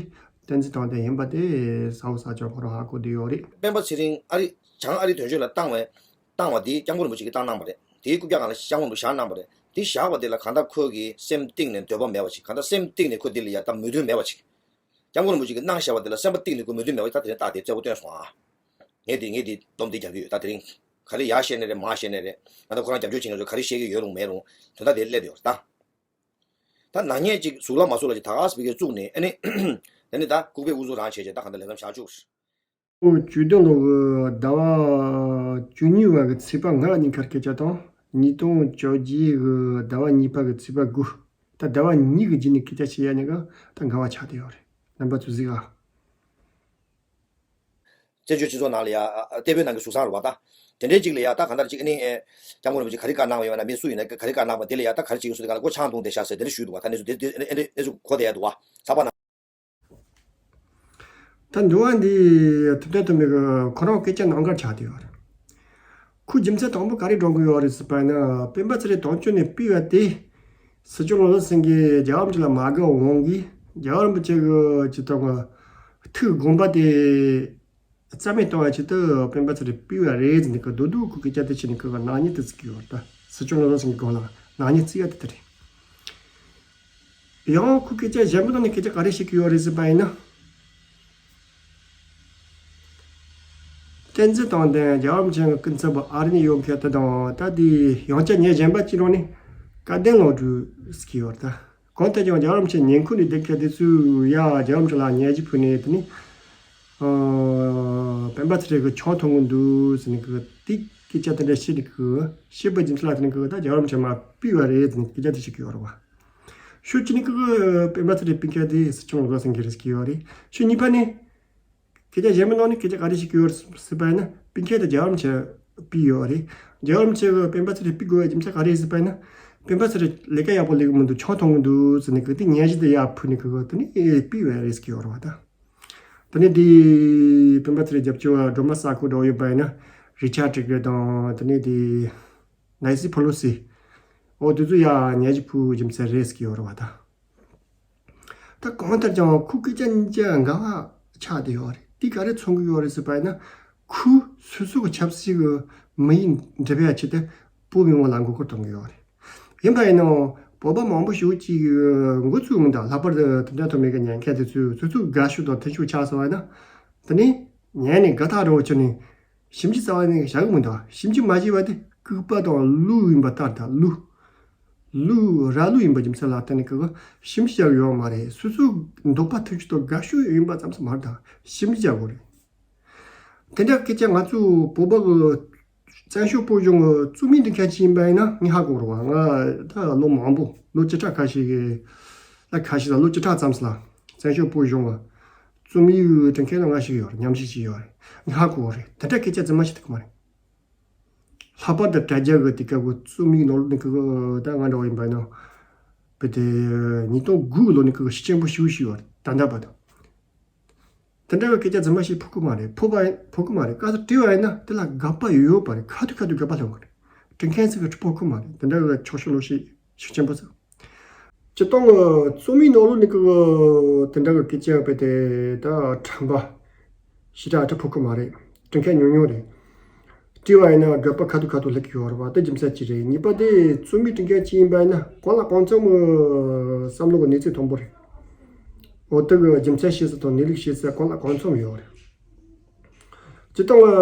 བསྟན་འཛིན་དོན་ལྡན་ཡིན་པ་དེ་གསལ་བོ་གསལ་རྐྱང་ཁོ་རང་ཧ་གོ་བསྡད་ཡོད་རེད། སྤེན་པ་ཚེ་རིང་ཨ་རི་བྱང་ཨ་རི་དོན་གཅོད་ལ་བཏང་བའི་བཏང་བ་དེ་སྐྱབས་མགོན་རིན་པོ་ཆེ་གིས་བཏང་གནང་བ་རེད། དེའི་རྐུབ་བཀྱག་སྒང་ལ་སྐྱབས་མགོན་རིན་པོ་ཆེ་བཞག་གནང་བ་རེད། དེ་བཞག་པ་དེ་ལ་གང་ལྟར་ཁོ་གིས་སེམས་གཏིང་ནས་འདོད་པ་མེད་པ་ཞིག་གང་ལྟར་སེམས་གཏིང་ནས་ཁོ་དེ་ལ་ཡ་ད་མོས་མཐུན་མེད་པ་ཞིག་སྐྱབས་མགོན་རིན་པོ་ཆེ་གིས་གནང་བཞག་པ་དེ་ལ་སེམས་པ་གཏིང་ནས་ཁོ་མོས་མཐུན་མེད་པ་ད་དེ་རིང་རྟགས་དེ་གསལ་པོ་སྟོན་སོང་ཨ། ངས་དེ་ངས་དེ་སྡོམ་དེ་རྒྱག་གི་ཡོད། ད་དེ་རིང་ག་རེ་ཡར་བཤད་ནའི་རེད། མར་བཤད་ནའི་རེད། ང་ད་ཁོ་རང་རྒྱབ་སྐྱོར་བྱེད་མཁན་ཚོ་ག་རེ་བཤད་ཀྱི་ཡོད་རུང་མེད་རུང་དོན་དག་དེ་སླེབས་ཡོད་རེད་ད། ད་ནག་ཉེས་ཅིག་ཟུག་ལ་མ་ཟུག་ལ་ཅིག་ད་ག་སེ་བི་གས་བཙུགས་ནས་ཨ་ནི། དེ་ནི་ད་ལྐུགས་པའི་ཨུ་ཚུགས་རང་བྱས་བྱས་ད་གང་ལྟར་ལས་ཀ་བྱ་བཅུག་རེད། ཨོ། ཇུས་འདོན་ལོ་གི་ཟླ་བ་བཅུ་གཉིས་པ་གི་ཚེས་པ་ལྔ་ཉིན་ཁར་སྐད་ཆ་དང་། ཉིས་སྟོང་བཅོ་བརྒྱད་གི་ཟླ་བ་གཉིས་པ་གི་ཚེས་པ་དགུ། ད་ཟླ་བ་གཉིས་ཀྱི་རྗེས་ནས་སྐད་ཆ་བཤད་ཡ་ནི་གི་ད་འགལ་བ་ཆགས་བསྡད་ཡོད་རེད། རྣམ་པ་ཚོ་གཟིགས་ཨ། བཙན་བྱོལ་སྤྱི་ཚོགས་ནང་ལ་ཡ་ཨ་ཨ་ལྟེ་བའི་ནང་གི་ཟུར་ཟ་རུ་བ་ད། དེ་འདྲའི་ཅིག་ལ་ཡ་ད་གང་ལྟར་ཅིག་ཨ་ནི་ཨེ། སྐྱབས་མགོན་རིན་པོ་ཆེ་ག་རེ་བཀའ་གནང་བ་ཡོད་ན་མི་སུ་ཡིན་ན་ག་རེ་བཀའ་གནང་བ་དེ་ལ་ཡ་ད་ག་རེ་བྱེད་ཀྱི་སུ་དེ་ག་ལ་མགོ་ཆང་བརྡུངས་བསྡད་ཤག་ཟེར་དེ་འདྲ་ཞུས་འདུག་བ། ད་གནས་ཚུལ་དེ་དེ་ཨ་ནི་ཨ་ནི་གནས་ཚུལ་གོ་བསྡད་ཡ་འདུག་བ། ཚགས་པར་ནང་། ད་ ད་འདུལ་བ་འདི་ཐུབ་བསྟན་ཐོན་མི་གི་ཁོ་རང་སྐད་ཆ་ནང་ཁར་ཆགས་བསྡད་ཡོད་རེད། ཁོའི་རྒྱུ་མཚན་དང་པོ་ག་རེ་སྒྲོག་གི་ཡོད་རེད་ཟེར་བ་ཡིན་ན། སྤེན་པ་ཚེ་རིང་དོན་གཅོད་ནས་ཕུད་པ་དེ། སྲིད་སྐྱོང་བློ་བཟང་སེང་གེ་རྒྱལ་བ་རིན་པོ་ཆེ་ལ་མ་དགའ་བའི་དབང་གིས། རྒྱལ་བ་རིན་པོ་ཆེ་གི་ཇི་ལྟར་ཐུགས་དགོངས་པ་དེ་རྩ་མེད་གཏོང་བའི་ཆེད་དུ་སྤེན་པ་ཚེ་རིང་ཕུད་པ་རེད་ཟེར་ནས་གི་རྡོག་རྡོག་གི་སྐད་ཆ་དེ་བྱས་ནས་གི་ནག་ཉེས་དེ་བརྩི་གི་ཡོད་རེད། ད་སྲིད་སྐྱོང་བློ་བཟང་སེང་གེ་སྒང་ལ་ནག་ཉེས་བརྩི་ཡ་དེ་དེ་རེད། ཡང་ཁོའི་སྐད་ཆ་གཞན་པ་ནང་ནས་སྐད་ཆ་ག་རེ་བཤད་ཀྱི་ཡོད་རེད་ཟེར་བ་ཡིན་ན། བསྟན་འཛིན་དང་ལྡན་རྒྱལ་བ་རིན་པོ་ཆེ་གི་སྐུ་ཚབ་ཨ་རི་ནས་ཡོང་མཁན་དེ་དང་། ད་དེ་ཡང་བསྐྱར་ཉེས་གཞན་པ་གཅིག་རང་ནས་སྐལ་ལྡན་ལོ་དྲུག་ཟེར་གྱི་ཡོད་རེད། ད་གང་ལྟར་ཀྱང་རྒྱལ་བ་རིན་པོ་ཆེ་ཉེ་འཁོར་ནས་བསྡད་མཁན་དེ་ཚོས་ཡ་རྒྱལ་བ་རིན་པོ་ཆེ་ལ་ཉེས་ཆད་ཕུལ་ནས། དེ་ནས་ཨ་སྤེན་པ་ཚེ་རིང་གི་ཆང་འཐུང་གི་འདུག་ཟེར་ནས་གི་དེ་སྐད་ཆ་དེ་འདྲ་བཤད་ནས་གི་བཤད་པའི་རྒྱུ་མཚན་ལ་དེ་ནས་གི་ད་རྒྱལ་བ་རིན་པོ་ཆེ་མར་ཕུད་པ་རེད་ཟེར་ནས་སྐད་ཆ་དེ་བཤད་ཀྱི་ཡོད་རེད་བ། ཤོད་ཀྱི་ནི་ཀི་ཀི་སྤེན་པ་ཚེ་རིང་སྤུན་ཀྱག་དེ་སྲིད་སྐྱོང་བློ་བཟང་སེང་གེ་རེད་ཟེར་གྱི་ཡོད་རེད། ཤོད་གཉིས་པ་ནི། སྐད་ཆ་གཞན་པའི་ནང་ནས་སྐད་ཆ་ག་རེ་བཤད་ཀྱི་ཡོད་ཟེར་བ་ཡིན་ན། སྤུན་ཀྱག་དེ་རྒྱལ་བ་རིན་པོ་ཆེ་ཕུད་ཡོད་རེད། རྒྱལ་བ་རིན་པོ་ཆེ་གི་སྤེན་པ་ཚེ་རིང་ཕུད་དགོས་པའི་རྒྱུ་མཚན་ག་རེ་ཟེར་བ་ཡིན་ན། སྤེན་པ་ཚེ་རིང་ལས་ཀ་ཡག་པོ་ལས་གི་མི་འདུག་ཆང་འཐུང་གི་འདུག་ཟེར་ནས་གི་དེ་ཉེས་གཞི་དེ་ཡར་ཕུལ་ནས་གི་གི་དེ་ནས་ཕུད་ཡོད་རེད་ཟེར་གྱི་ཡོད་རེད་བ། ད་དེ་ནས་དེ་སྤེན་པ་ཚེ་རིང་རྒྱབ་སྐྱོར་བ་སྒྲོལ་མ་ས་ཁུག་འདྲ་བོ་ཡོད་པ་ཡིན་ན། རི་ཆར་ཊི་གི་དང་། དེ་ནས་དེ་ནན་སི་ཕེ་ལོ་སི། འོ་དེ་ཚོ་ཡ་ཉེས་གཞི་ཕུལ་རྒྱུ་མཚན་རེད་ཟེར་གྱི་ཡོད་རེད་བ། ད་ད་གང་ལྟར་ཀྱང་ཁོའི་སྐད་ཆ་གཉིས་ཀ་འགལ་བ་ཆགས་བསྡད་ཡོད་རེད། དེ་ག་རེ་མཚོན་གྱི་ཡོད་རེད་ཟེར་བ་ཡིན་ན། ཁོས་སོ་སོ་གི་ཆབ་སྲིད་ཀྱི་མི་ཡིན་འགྲུབ་ཡ་ཆེད་དུ་བོད་མི་མང་ལ་མགོ་སྐོར་གཏོང་གི་ཡོད་རེད། ཡིན་པ་ཡིན་ནའང་བོད་པ་མང་པོ་ཞིག་གིས་འགོ་ཚུགས་མི་འདུག་ལྷག་པར་དུ་དེ་འདྲ་ཐོག་མེད་ཀྱི་ཉན་མཁན་དེ་ཚོས་སོ་སོའི་དགའ་ཤོས་དང་མཐུན་ཤོས་ཆགས་སོང་བ་ཡིན་ན། དེ་ནས་ཉན་ནས་དགའ་ཐག་འགྲོ་བ་ཁྱོན་ནས། ཞིབ་འཇུག་རྩ་བ་ནས་བྱ་གི་མི་འདུག་ཞིབ་འཇུག་མ་བྱས་པ་དེ་ལྐུགས་པ་དང་གླུ་ཡིན་པ་ལྟར། ད་གླུ། གླུ་ར་གླུ་ཡིན་པ་རྒྱུ་མཚན་ལ་བརྟེན་ནས་ཀྱི་ཞིབ་འཇུག་བྱ་གི་ཡོད་མ་རེད། སོ་སོའི་འདོད་པ་ཐུབ་ཆུ་དང་དགའ་ཤོས་ཡིན་པ་ཙམ་ཞིག་མ་རེད། ད་ཞིབ་འཇུག་བྱ་དགོས་རེད། དེ་འདྲ་སྐད་ཆ་ང་ཚོ་བོད་པ་གི་བཙན་བྱོལ་བོད་གཞུང་གི་རྩོད་མི་འདི་མཁན་ཅིག་ཡིན་པ་ཡིན་ན་ངས་ཧ་གོ་རེད་བ། ང་ད་ལོ་མང་པོ་ལོ་བཅུ་ཕྲག་ཁ་ཤས་ཀྱི་ལ་ཁ་ཤས་ལ་ལོ་བཅུ་ཕྲག་ཙམ་ཞིག་ལ་བཙན་བྱོལ་བོད་གཞུང་གི་རྩོད་མི་ཡི་དྲི་མཁན་ལ་ང་ཞིག་ཡོད་རེད། མཉམ་ཞུགས་ཞིག་ཡོད་རེད། ངས་ཧ་གོ་རེད། དེ་འདྲ་སྐད་ཆ་རྫུན་མ་ཞིག་ཐུག་གི་མ་རེད། ལྷག་པར་དུ་དྲ་རྒྱ་གི་དེ་སྐབས་གི་རྩོད་མིའི་ནང་ལོགས་ནས་ཀྱི་ད་ང་འདྲ་བ་ཡིན་པ་ཡིན་ན། བོད་དེ་ཉིས་སྟོང་དགུ་གི་ལོ་ནས་ཀྱི་ཤུགས་ཆེན་པོ་ཞིག་ཞིག་ཡོད་རེད། ད་ལྟ་བར་དུ། དེ་འདྲ་གི་སྐད་ཆ་རྫུན་མ་ཞིག་ཕོག་གི་མ་རེད། ཕོག་པ་ཕོག་གི་མ་རེད། ག་ཚོད་བྲིས་པ་ཡིན་ན་དེ་ལ་དགག་པ་ཡོད་ཡོད་པ་རེད། ཁ་ཐུག་ཁ་ཐུག་དགག་པ་སློང་གི་རེད། བྲིས་མཁན་ཚོ་གི་ཕོག་གི་མ་རེད། དེ་འདྲ་གི་ཆོག་ཤེས་ལོག་ཤེས་ཤུགས་ཆེན་པོ་ཚོ། སྤྱིར་བཏང་གི་རྩོད་མིའི་ནང་ལོགས་ནས་ཀྱི་དེ་འདྲ་གི་སྐད་ཆ་བས་དེ་ད་དྲན་པ་ཞེ་དྲག་ཕོག་གི་མ་རེད། བྲིས་མཁན་ཉུང་ཉུང་རེད། བྲིས་པ་ཡིན་ན་དགག་པ་ཁ་ཐུག་ཁ་ཐུག་སླེབས་ཀྱི་ཡོད་རེད་བ། དེ་རྒྱུ་མཚན་གཅིག་རེད། གཉིས་པ་དེ་རྩོད་མིའི་བྲིས་མཁན་གཅིག་ཡིན་པ་ཡིན་ན་གང་ལ་གང་འཚམ་བསམ་བློ་གི་གནས་ཚད་མཐོན་པོ་རེད། འོ་དེ་གི་རྒྱུ་མཚན་ཤེས་ས་དང་གནས་ལུགས་ཤེས་ས་གང་ལ་གང་འཚམ་ཡོད་རེད། སྤྱིར་བཏང་ལ་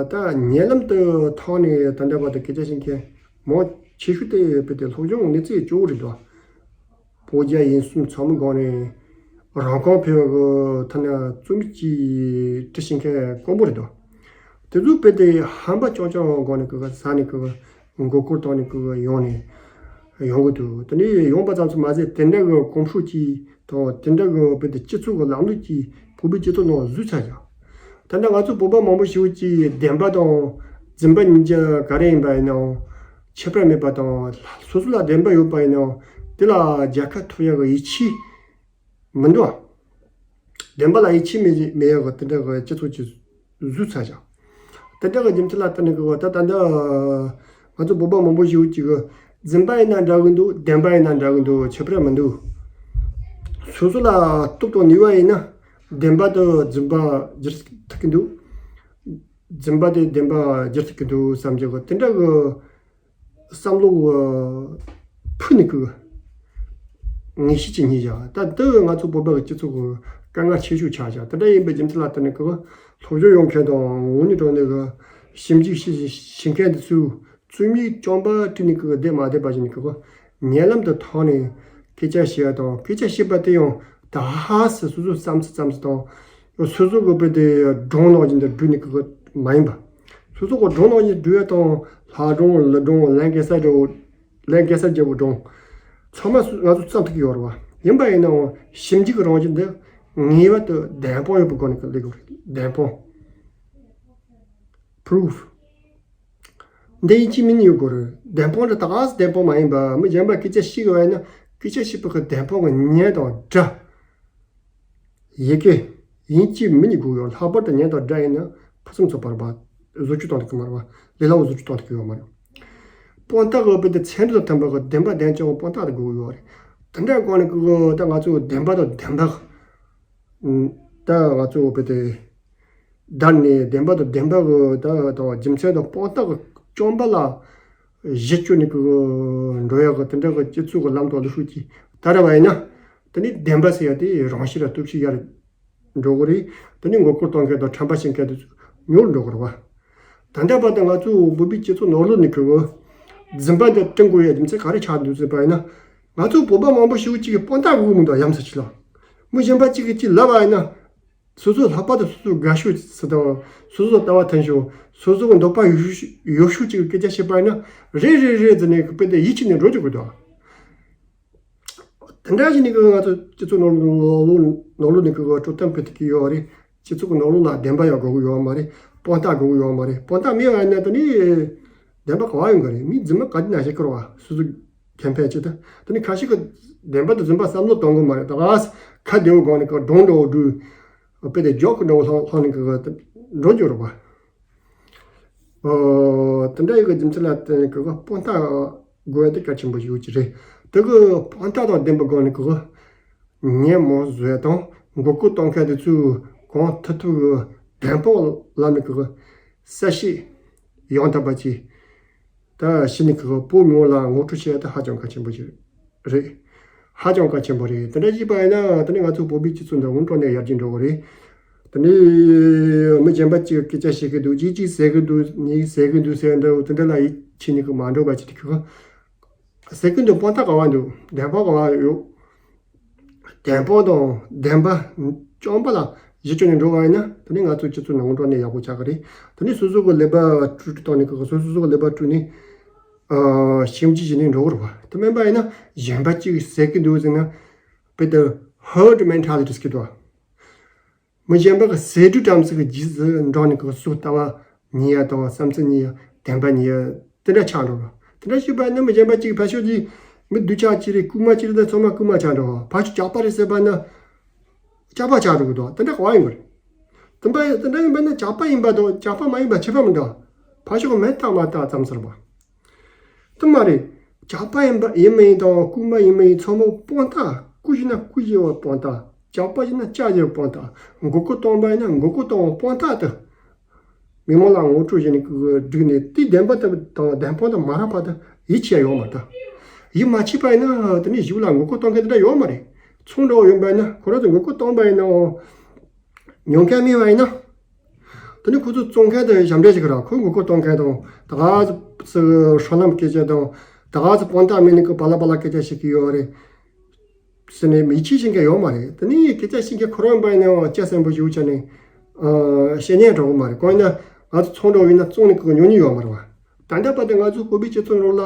ད་ཉེ་ལམ་དུ་ཐོག་ནས་ད་འདྲ་བ་དང་སྐད་ཆ་བཤད་མཁན་མང་ཆེ་ཤོས་དེ་བོད་དེ་སློབ་སྦྱོང་གནས་ཚད་སྐྱོ་བོ་རེད་འདུག་བོད་རྒྱ་དབྱིན་གསུམ་ཚང་མའི་སྒང་ནས་རང་རྐང་འཕེར་བ་གི་ཐ་ན་རྩོམ་ཡིག་ཅིག་བྲི་ཤེས་མཁན་དཀོན་པོ་རེད་འདུག་དེ་ཚོ་བོད་དེ་ཧམ་པ་རྐྱང་རྐྱང་སྒང་ནས་ཀྱི་ཟ་ནས་ཀྱི་མགོ་སྐོར་བཏང་ནས་ཀྱི་ཡོང་ནས་ཡོང་གི་འདུག་དེ་ནས་ཡོང་པ་ཙམ་ཞིག་མ་ཟད་དེ་འདྲ་གི་གོམས་སྲོལ་གྱི་དང་དེ་འདྲ་གི་བོད་དེ་སྤྱི་ཚོགས་ཀྱི་ལམ་ལུགས་ཀྱིས་བོད་པའི་སྤྱི་ཚོགས་ནང་བཟོས་ཚར་ཀྱང་། ད་ལྟ་ང་ཚོ་བོད་པ་མང་པོ་ཞིག་གིས་བདེན་པ་དང་རྫུན་པ་གཉིས་ཀ་ག་རེ་ཡིན་པ་ཡིན་ནའང་ཁྱད་པར་མེད་པ་དང་། སོ་སོ་ལ་བདེན་པ་ཡོད་པ་ཡིན་ནའང་དེ་ལ་རྒྱལ་ཁ་ཐོབ་ཡག་གི་ཡིད་ཆེས་མི་འདུག་བདེན་པ་ལ་ཡིད་ཆེས་མེད་མེད་ཡག་གི་དེ་འདྲ་གི་སྤྱི་ཚོགས་ཅིག་བཟོས་ཚར་ཀྱང་། དེ་འདྲ་གི་རྒྱུ་མཚན་ལ་བརྟེན་ནས་གི་ད་ད་ལྟ་ང་ཚོ་བོད་པ་མང་པོ་ཞིག་གིས་རྫུན་པ་ཡིན་ན་འདྲ་གི་འདུག་བདེན་པ་ཡིན་ན་འདྲ་གི་འདུག་ཁྱད་པར་མི་འདུག་སོ་སོ་ལ་སྟོབས་དང་ནུས་པ་ཡིན་ན་བདེན་པ་དང་རྫུན་པ་བསྒྱུར་ཐུབ་ཀྱི་འདུག་རྫུན་པ་དེ་བདེན་པ་བསྒྱུར་ཐུབ་ཀྱི་འདུག་བསམ་གྱི་གི་དེ་འདྲ་གི་བསམ་བློ་ཕུད་ནས་ཀྱི་ངེས་ཤེས་ཅིག་རྙེད་བཞག་ད་འདི་ང་ཚོ་བོད་པ་གི་སྤྱི་ཚོགས་ཀྱི་དཀའ་ངལ་ཆེ་ཤོས་ཆགས་བཞག་དེ་འདྲ་ཡིན་པའི་རྒྱུ་མཚན་ལ་བརྟེན་ནས་ཀྱི་སློབ་སྦྱོང་ཡོང་མཁན་དང་འུ་གཉིས་གྲོགས་ནས་ཀྱི་ཞིབ་འཇུག་བྱེད་བྱེད་མཁན་དེ་ཚོས་རྩོམ་ཡིག་རྐྱང་པ་བྲིས་ནས་ཀྱི་བསྡད་མ་བསྡད་པ་བཞིན་ཀྱི་ཉེ་ལམ་དུ་ཐོག་ནས་སྐད་ཆ་བཤད་པ་དང་། སྐད་ཆ་བཤད་པ་དེ་ཡང་ད་ཧ་སི་སོ་སོ་བསམ་སི་བསམ་སི་དང་། སོ་སོ་གི་བོད་དེ་སྒྲུང་ནང་བཞིན་དུ་བསྒྲུགས་ནས་ཀྱི་མ་ཡིན་པ། སོ་སོ་གི་སྒྲུང་ནང་བཞིན་བསྒྲུགས་ཡ་དང་། ལྷ་སྒྲུང་ལི་སྒྲུང་ལན་གེ་སར་རྒྱལ་པོ། ལན་གེ་སར་རྒྱལ་པོ་སྒྲུང་། ཚང་མ་སུ་ང་ཚོ་བརྩམས་ཐུབ་ཀྱི་ཡོད་རེད་བ། ཡིན་པ་ཡིན་ནའང་ཞིབ་འཇུག་གི་རང་བཞིན་འདི་ངེས་པར་དུ་བདེན་དཔང་ཡོད་པའི་སྒོ་ནས་ཀྱི་སླེབས་དགོས་རེད། བདེན་དཔང་། Proof། འདི་ཡིན་གཅིག་མིན་ཡོད་དགོས་རེད། བདེན་དཔང་འདི་ད་ག་སེ་བདེན་དཔང་མ་ཡིན་པ། མི་གཞན་པ་སྐད་ཆ་བཤད་གི་བ་ཡིན་ན་སྐད་ཆ་བཤད་པ་གི་བདེན་དཔང་གི་ཉེས་དང་འདྲ། ཡི་གེ། ཡིན་གཅིག་མིན་གཉིས་དགོས་ཡོད། ལྷག་པར་དུ་ཉན་དང་སྒྲ་ཡིན་ན་ཕུན་སུམ་ཚོགས་པར་བ་བཟོ་བཅོས་གཏོང་ཐུབ་ཀྱི་མ་རེད་བ། ལས་སླ་བོ་བཟོ་བཅོས་གཏོང་ཐུབ་ཀྱི་ཡོད་མ་རེད། དཔང་རྟགས་ཀྱི་དཔེ་དེ་ཚན་རིག་དང་མཐུན་པ་གི་བདེན་པ་བདེན་རྐྱང་གི་དཔང་རྟགས་དེ་དགོས་ཀྱི་ཡོད་རེད། དེ་འདྲ་གོང་ནས་ཀྱི་ད་ང་ཚོ་བདེན་པ་དང་བདེན་པ་ད་ང་ཚོ་དཔེ་དེ་བདར་ནས་བདེན་པ་དང་བདེན་པ་གི་ད་དང་རྒྱུ་མཚན་དང་དཔང་རྟགས་ཀྱི་རྐྱང་པ་ལ་གཞི་བཅོལ་ནས་ཀྱི་འགྲོ་ཡག་གི་དེ་འདྲ་གི་སྤྱི་ཚོགས་ཀྱི་ལམ་དང་ལུགས་སྲོལ་གྱི་ད་ར་བ་ཡིན་ན། དེ་ནས་བདེན་པ་ཟེར་ཡ་དེ་རང་ཤེད་ལ་སྟོབས་ཤུགས་ཡར་འགྲོ་གི་རེད། དེ་ནས་མགོ་སྐོར་གཏོང་མཁན་དང་ཁྲམ་པ་བྱེད་མཁན་དེ་ཚོ་ཉུང་རུ་འགྲོ་གི་རེད་བ། ད་ལྟ་བར་དུ་ང་ཚོ་བོད་པའི་སྤྱི་ཚོགས་ནང་ལོགས་ནས་ཀྱི་འཛིན་པ་འདི་བསྐྲུན་དགོས་ཡ་རྒྱུ་མཚན་ག་རེ་ཆགས་འདུག་ཟེར་བ་ཡིན་ན། ང་ཚོ་བོད་པ་མང་པོ་ཞིག་གཅིག་གི་དཔང་རྟགས་དགོས་མི་འདུག་ཡ་མཚན་ཆེ་ལ། མི་གཞན་པ་གཅིག་གིས་གཅིག་ལབ་པ་ཡིན་ན། སོ་སོ་ལྷག་པར་དུ་སོ་སོ་དགའ་ཤོས་ཟེར་དང་། སོ་སོ་ལྟ་བ་མཐུན་ཤོས། སོ་སོ་གི་འདོད་པ་ཡོད་ཤོས་ཡོད་ཤོས་གཅིག་གི་སྐད་ཆ་བཤད་པ་ཡིན་ན། རེད་རེད་རེད་ཟེར་ནས་དཔེ་དེ་ཡིད་ཆེས་ནས་འགྲོ་རྒྱུ་དགོས་འདུག་དེ་འདྲ་ཞིག་ནི་ང་ཚོ་སྤྱི་ཚོགས་ནང་ལོགས་ནང་ལོགས་ནས་ཀྱི་འགྲོ་སྟངས་དཔེ་དེ་གི་ཡོད་རེད། སྤྱི་ཚོགས་ཀྱི་ནང་ལོགས་ལ་བདེན་པ་ཡང་དགོས་ཀྱི་ཡོད་མ་རེད། དཔང་རྟགས་དགོས་ཀྱི་ཡོད་མ་རེད། དཔང་རྟགས་མེད་པ་ཡིན་ན་དེ་ནི་བདེན་པ་ག་བ་ཡོང་གི་རེད། མི་རྫུན་མ་ག་དུས་ན་བཤད་ཀྱི་རེད་བ། སོ་སོ་ཁེ་ཕན་ཆེད་དུ། དེ་ནི་ཁ་ཤས་ཀྱིས་བདེན་པ་དང་རྫུན་པ་བསམ་བློ་གཏོང་གི་མ་རེད། ད་ག་ས་ཁ་བདེ་བོ་སྒང་ནས་ཀྱི་སྒྲུང་འདྲ་བོ་བསྒྲུགས། དཔེ་དེ་ཇོག་གི་འདྲ་བོ་ལྷང་ལྷང་ནས་ཀྱི་འགྲོ་རྒྱུ་རེད་བ། ཨོ། དེ་འདྲ་ཡི་གི་རྒྱུ་མཚན་ལ་བརྟེན་ནས་ཀྱི་དཔང་རྟགས་དགོས་ཡ་དེ་གལ་ཆེན་པོ་ཞིག་ཡོད་ཀྱི་རེད། དེ་གི་དཔང་རྟགས་དང་ལྡན་པའི་སྒང་ནས་ཀྱི་ཉེས་མོ་བཟོ་ཡ་དང་མགོ་སྐོར་གཏོང་མཁན་དེ་ཚོས་གང་ཐུབ་ཐུབ་གི་བདེན་དཔང་ལམ་ནས་ཀྱི་གསལ་བཤད་ཡང་དག་པ་བྱས། ད་གཞི་ནས་ཀྱི་བོད་མི་ཡོངས་ལ་ངོ་སྤྲོད་བྱེད་ཡ་དེ་ཧ་ཅང་གལ་ཆེན་པོ་ཞིག་རེད། ཧ་ཅང་གལ་ཆེན་པོ་རེད། དེ་འདྲ་བྱས་པ་ཡིན་ན་དེ་ནས་ང་ཚོའི་བོད་པའི་སྤྱི་ཚོགས་འདི་དངོས་གནས་ནས་ཡར་རྒྱས་འགྲོ་གི་རེད། དེ་ནས་མི་གཞན་པ་གཅིག་སྐད་ཆ་བཤད་གི་འདུག་གཅིག་གཅིག་ཟེར་གི་འདུག་ངས་ཟེར་གི་འདུག་ཟེར་འདྲ་བོ་དེ་འདྲ་ལ་ཡིད་ཆེས་ནས་ཀྱི་མ་འགྲོ་བ་བྱེད་དུས་ཀྱི་ཟེར་གི་འདུག་དཔང་རྟགས་ག་བ་འདུག་བདེན་དཔང་ག་བ་ཡོད། བདེན་དཔང་དང་བདེན་པ་རྐྱང་པ་ལ་གཞི་བཅོལ་ནས་འགྲོ་བ་ཡིན་ན་དེ་ནི་ང་ཚོའི་སྤྱི་ཚོགས་ནང་དངོས་གནས་ནས་ཡག་པོ་ཆགས་ཀྱི་རེད། དེ་ནི་སོ་སོ་གི་ཀླད་པ་བཀྲུས་བཏང་ནས་ཀྱི་སོ་སོ་སོ་གི་ཀླད་པ་བཀྲུས་ནས་ཨ་ཞིབ་འཇུག་བྱས་ནས་འགྲོ་གི་རེད་བ། དེ་མིན་པ་ཡིན་ན་གཞན་པ་གཅིག་གིས་ཟེར་གི་འདུག་ཟེར་ན། དཔེ་དེ་herd mentality ཟེར་གི་འདུག་མི་གཞན་པ་གི་ཟེར་སྒྲོས་ཙམ་ཞིག་གི་རྗེས་སུ་འབྲངས་ནས་ཀྱི་སོ་སོའི་ལྟ་བ་ཉེས་ཡ་དང་བསམ་ཚུལ་ཉེས་ཡ། བདེན་པ་ཉེས་ཡ། དེ་འདྲ་ཆགས་འགྲོ་བ། དེ་འདྲ་བྱས་པ་ཡིན་ན་མི་གཞན་པ་གཅིག་ཕར་ཕྱོགས་ཀྱི་མི་སྡུག་ཅག་གཅིག་རེད། རྐུན་མ་གཅིག་རེད། ད་ཚང་མ་རྐུན་མ་ཆགས་འགྲོ་བ། ཕར་ཕྱོགས་ཇག་པ་རེད་ཟེར་བ་ན་ཇག་པ་ཆགས་འགྲོ་གི་འདུག་དེ་འདྲ་ག་བ་ཡོང་གི་རེད། དེ་འདྲ་དེ་འདྲ་ཡིན་པ་ན་ཇག་པ་ཡིན་པ་དང་ཇག་པ་མ་ཡིན་པ་ཁྱད་པར་མི་འདུག་ཕར་ཕྱོགས་མེ་སྟག་མ་སྟག་ཙམ་ཟེར་བ། དེ་མ་རེད། ཇག་པ་ཡིན་པ་ཡིན་མིན་དང་རྐུན་མ་ཡིན་མིན་ཚང་མ་དཔང་རྟགས། རྐུ་བྱས་ན་རྐུ་བྱས་པའི་དཔང་རྟགས། ཇག་པ་བྱས་ན་ཇག་བྱས་པའི་དཔང་རྟགས། མགོ་སྐོར་གཏོང་པ་ཡིན་ན་མགོ་སྐོར་གཏོང་བའི་དཔང་རྟགས་དེ། མི་མང་ལ་ངོ་སྤྲོད་བྱས་ནས་ཀྱི་བསྒྲིགས་ནས་དེའི་བདེན་པ་དང་བདེན་དཔང་དང་མ་རག་པ་དེ་ཡིད་ཆེས་ཡོད་མ་རེད། ད་ཡིད་མ་ཆེས་པ་ཡིན་ན་དེ་ནས་གཞུག་ལ་མགོ་སྐོར་གཏོང་མཁན་དེ་འདྲ་ཡོད་མ་རེད། ཚོང་འདྲ་བོ་ཡོད་པ་ཡིན་ན་ཁོ་རང་ཚོ་མགོ་སྐོར་གཏོང་པ་ཡིན་ནའང་ཉོ་མཁན་མེད་པ་ཡིན་ན། དེ་ནས་ཁོ་ཚོ་བཙོང་མཁན་དེ་ཞབས་འདྲེན་བྱེད་ཀྱི་རེད། ཁོས་མགོ་སྐོར་གཏོང་མཁན་དང་ད་ག་ཚོད་ཧྲ་ལམ་སྐད་ཆ་དང་ད་ག་ཚོད་དཔང་རྟགས་མེད་ནས་ཀྱི་པ་ལག་པ་ལག་སྐད་ཆ་བཤད་ཀྱི་ཡོད་རེད། ཟེར་ནས་མི་ཆེས་ཤེས་མཁན་ཡོད་མ་རེད། དེ་ནས་སྐད་ཆ་བཤད་མཁན་ཁོ་རང་པ་ཡིན་ནའང་སྐྱ་སེམས་པོ་ཞིག་ཆགས་ནས་ཨ་བཤད་ཉན་འགྲོ་གི་མ་རེད། གང་ཡིན་ན་ང་ཚོ་ཚོང་འགྲོ་ཡིན་ན་བཙོང་ནས་ཀྱི་ཉོ་ཉན་ཡོད་མ་རེད་བ། ད་ལྟ་བར་དུ་ང་ཚོ་བོད་པའི་སྤྱི་ཚོགས་ནང་ལ་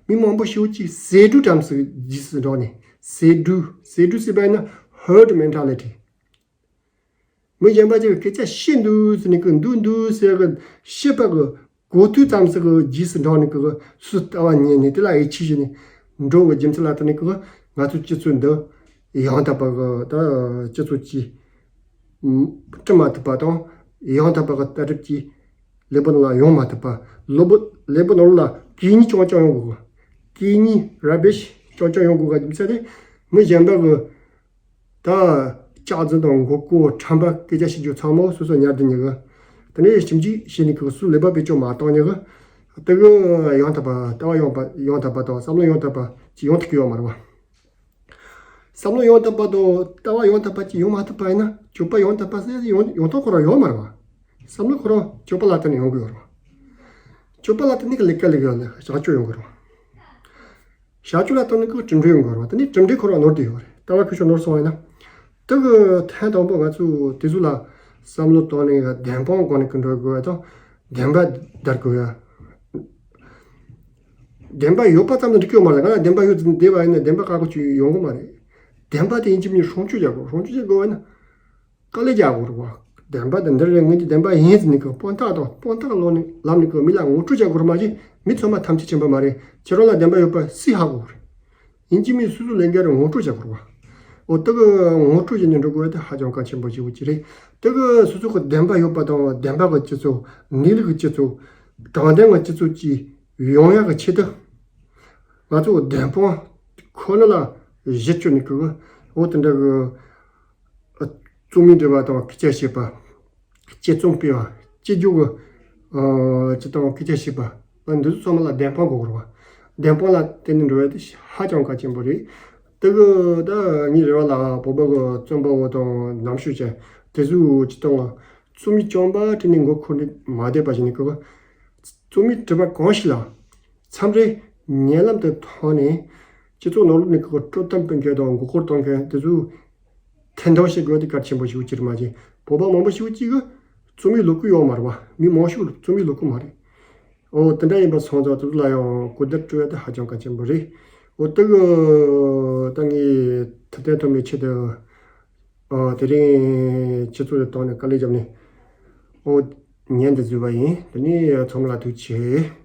མི་མང་པོ་ཞིག་གིས་ཟེར་སྒྲོས་ཙམ་ཞིག་རྗེས་སུ་འབྲངས་ནས། ཟེར་སྒྲོས་ཟེར་སྒྲོས་ཟེར་བ་ཡིན་ན་herd mentality། མི་གཞན་པ་ཅིག་གིས་སྐད་ཆ་བཤད་འདུག་ཟེར་ནས་ཀྱི་འདུག་འདུག་ཟེར་གི་བཤད་པ་གི་གོ་ཐོས་ཙམ་ཞིག་གི་རྗེས་སུ་འབྲངས་ནས་ཀྱི་སུ་ལྟ་བ་ཉན་ནས་དེ་ལ་ཡིད་ཆེས་བྱས་ནས་འགྲོ་བའི་རྒྱུ་མཚན་ལ་བརྟེན་ནས་ཀྱི་ང་ཚོའི་སྤྱི་ཚོགས་འདི་ཡང་དག་པ་གི་ད་སྤྱི་ཚོགས་ཀྱིས་སྐྲུན་མ་ཐུབ་པ་དང་ཡང་དག་པ་གི་ལྟ་གྲུབ་ཀྱིས་ཀླད་པ་ནང་ལ་ཡོང་མ་ཐུབ་པ། ཀླད་པ་ཀླད་པ་ནང་ལ་གད་སྙིགས་རྐྱང་རྐྱང་ཡོང་དགོས་གི། གད་སྙིགས་rubbish རྐྱང་རྐྱང་ཡོང་དགོས་གི་རྒྱུ་མཚན་དེ་མི་གཞན་པ་གི་ད་ལྕགས་རྫུན་དང་མགོ་སྐོར་ཁྲམ་པ་སྐད་ཆ་བཤད་རྒྱུ་ཚང་མ་སོ་སོ་ཉར་བསྡད་ཉན་གི། དེ་ནས་ཞིབ་འཇུག་བྱས་ནས་ཀྱི་སུ་ལས་པ་བེད་སྤྱོད་མ་བཏང་ཉན་གི། དེ་གི་ཡང་དག་པ་ལྟ་བ་ཡང་དག་པ་ཡང་དག་པ་དང་བསམ་བློ་ཡང་དག་པ་ཅིག་ཡོང་ཐུབ་ཀྱི་ཡོད་མ་རེད་བ། བསམ་བློ་ཡང་དག་པ་དང་ལྟ་བ་ཡང་དག་པ་ཅིག་ཡོང་མ་ཐུབ་པ་ཡིན་ན་སྤྱོད་པ་ཡང་དག་པ་ཟེར་ཡོང་ཡོང་སྟངས་ཁོ་རང་ཡོད་མ་རེད་བ། བསམ་བློ་ཁོ་རང་སྤྱོད་པ་ལ་བརྟེན་ནས་ཡོང་གི་ཡོད་རེད་བ། སྤྱོད་པ་ལ་བརྟེན་ནས་ཀྱི་ལས་ཀ་ལས་ཀ་ཡོད་ལ་བྱ་སྤྱོད་ཡོང་གི་རེད་བ། བྱ་སྤྱོད་ལ་བརྟེན་ནས་ཀྱི་གྲུབ་འབྲས་ཡོང་གི་རེད་བ། དེ་ནས་གྲུབ་འབྲས་ཁོ་རང་ནོར་བསྡད་ཡོད་རེད། ལྟ་བ་ཁོ་ཤོ་ནོར་སོང་བ་ཡིན་ན། དེ་གི་ཐེངས་དང་པོ་ང་ཚོས་དེ་ཚོ་ལ་བསམ་བློ་བཏང་ནས་བདེན་དཔང་སྒོ་ནས་ཀྱི་འགྲོ་དགོས་ཡ་དང་། བདེན་པ་བདར་དགོས་ཡ། བདེན་པ་ཡོད་པ་ཙམ་དུ་འགྲིག་གི་ཡོད་མ་རེད། ང་ལ་བདེན་པ་ཡོད་ཙམ་བསྡད་པ་ཡིན་ན་བདེན་པ་བཀག་གོ་ཅིག་ཡོང་གི་མ་རེད། བདེན་པ་དེ་ཡིན་གཅིག་མིན་གཉིས་སྲུང་སྐྱོབ་བྱ་དགོས། སྲུང་སྐྱོབ་བྱེད་དགོས་བ་ན། དཀའ་ལས་རྒྱག་དགོས་རེད་བ། བདེན་པ་དེ་འདི་རེད། ངས་ཀྱི་བདེན་པ་ཡིན་ཟེར་ནས་ཀྱི་དཔང་རྟགས་དང་དཔང་རྟགས་ལོག་ནས་ལམ་ནས་ཀྱི་མི་ལ་ངོ་སྤྲོད་བྱ་དགོས་རེད་མ་གཞི་མི་ཚང་མ་ཐམས་ཅད་མཁྱེན་པ་མ་རེད། ཁྱེད་རང་ལ་བདེན་པ་ཡོད་པ་སུས་ཧ་གོ་རེད། ཡིན་གཅིག་མིན་སུ་སུ་ལས་འགན་རེད། ངོ་སྤྲོད་བྱ་དགོས་རེད་བ། འོ་དེ་གི་ངོ་སྤྲོད་བྱས་ནས་འགྲོ་དགོས་དེ་ཧ་ཅང་གལ་ཆེན་པོ་ཞིག་ཡོད་ཀྱི་རེད། དེ་གི་སོ་སོ་གི་བདེན་པ་ཡོད་པ་དང་བདེན་པ་གི་སྤྱི་ཚོགས། གནས་ལུགས་ཀྱི་སྤྱི་ཚོགས། དྲང་བདེན་གྱི་སྤྱི་ཚོགས་ཅིག་ཡོང་ཡག་གི་ཆེད་དུ། ང་ཚོ་བདེན་དཔང་ཁོ་ན་ལ་གཞི་བཅོལ་ནས་གི་འོ་དེ་འདྲ་གི་རྩོམ་ཡིག་འབྲི་བ་དང་སྐད་ཆ་བཤད་པ། དཔྱད་རྩོམ་སྤེལ་བ། དཔྱད་བརྗོད་ཀྱི་ཨ་སྤྱི་དང་སྐད་ཆ་བཤད་པ། ཨ་འདི་ཚོ་ཚང་མ་ལ་བདེན་དཔང་དགོས་རེད་བ། བདེན་དཔང་ལ་བརྟེན་ནས་འགྲོ་ཡ་དེ་ཧ་ཅང་གལ་ཆེན་པོ་རེད། དེ་གི་ད་ངའི་རེ་བ་ལ་བོད་པ་གི་རྩོམ་པ་པོ་དང་ནམ་ཞུ་ཅན་དེ་ཚོས་སྤྱི་དང་རྩོམ་ཡིག་རྐྱང་པ་བྲིས་ནས་མགོ་འཁོར་ནས་མ་བསྡད་པ་བྱས་ནས་གི་རྩོམ་ཡིག་བྲིས་པ་གང་ཞིག་ལ་མཚམས་རེ་ཉེ་ལམ་དུ་ཐོན་ནས་སྤྱི་ཚོགས་ནང་ལོགས་ནས་གི་དཀྲོག་གཏམ་སྤེལ་མཁན་དང་མགོ་སྐོར་གཏོང་མཁན་དེ་ཚོས་འཐེན་ཐོག་བྱེད་དགོས་དེ་གལ་ཆེན་པོ་ཞིག་ཅིག་རེད་མ་གཞི། བོད་པ་མང་པོ་ཞིག་ཅིག་གིས་རྩོམ་ཡིག་ཀློག་གི་ཡོད་མ་རེད་བ། མི་མང་ཤོས་རྩོམ་ཡིག་ཀློག་གི་མ་རེད། འོ་དེ་འདྲ་ཡིན་པ་སོང་ཙང་དེ་ཚོ་ལ་ཡང་གོ་བསྡུར་སྤྲོད་ཡ་དེ་ཧ་ཅང་གལ་ཆེན་པོ་རེད། འོ་དེ་གི་ད་ངས་ཐུབ་བསྟན་ཐོན་མིའི་ཆེད་དུ་ཨ་དེ་རིང་ཁྱེད་ཚོ་ལ་བཏང་ནས་དཀའ་ལས་བརྒྱབ་ནས་འོ་ཉན་དུ་བཟོས་པ་ཡིན། དེ་ནས་ཚང་མ་ལ་ཐུགས་རྗེ་ཆེ།